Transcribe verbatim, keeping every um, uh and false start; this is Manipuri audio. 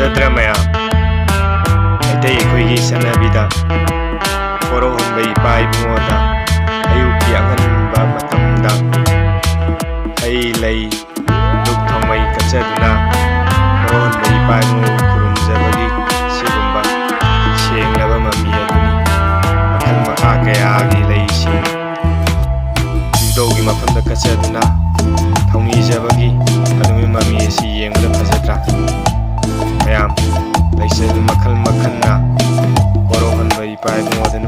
ꯅꯠꯇ꯭ꯔ ꯃꯌꯥꯝ? ꯃꯩꯇꯩ ꯑꯩꯈꯣꯏꯒꯤ ꯆꯠꯅꯕꯤꯗ ꯀꯣꯔꯧꯍꯟꯕ ꯏꯄꯥ ꯏꯕꯨꯡꯉꯣꯗ ꯑꯌꯨꯛꯀꯤ ꯑꯉꯟꯕ ꯃꯇꯝꯗ ꯍꯩ ꯂꯩ, ꯙꯨꯞ ꯊꯥꯎꯃꯩ ꯀꯠꯆꯗꯨꯅ ꯀꯣꯔꯧꯍꯟꯕ ꯏꯄꯥ ꯏꯕꯨꯡꯉꯣꯕꯨ ꯈꯨꯔꯨꯝꯖꯕꯒꯤ ꯁꯤꯒꯨꯝꯕ ꯁꯦꯡꯂꯕ ꯃꯃꯤ ꯑꯗꯨꯅꯤ꯫ ꯃꯈꯜ ꯃꯈꯥ ꯀꯌꯥꯒꯤ ꯂꯩꯁꯤꯡ ꯏꯙꯧꯒꯤ ꯃꯐꯝꯗ ꯀꯠꯆꯗꯨꯅ ꯊꯧꯅꯤꯖꯕꯒꯤ ꯑꯗꯨꯒꯤ ꯃꯃꯤ ꯑꯁꯤ ꯌꯦꯡꯕꯗ ꯐꯖꯗ꯭ꯔꯥ? ꯃꯌꯥꯝ, ꯂꯩꯆꯜ ꯃꯈꯜ ꯃꯈꯜꯅ ꯀꯣꯔꯧꯍꯟꯕ ꯏꯄꯥ ꯏꯕꯨꯡꯉꯣꯗ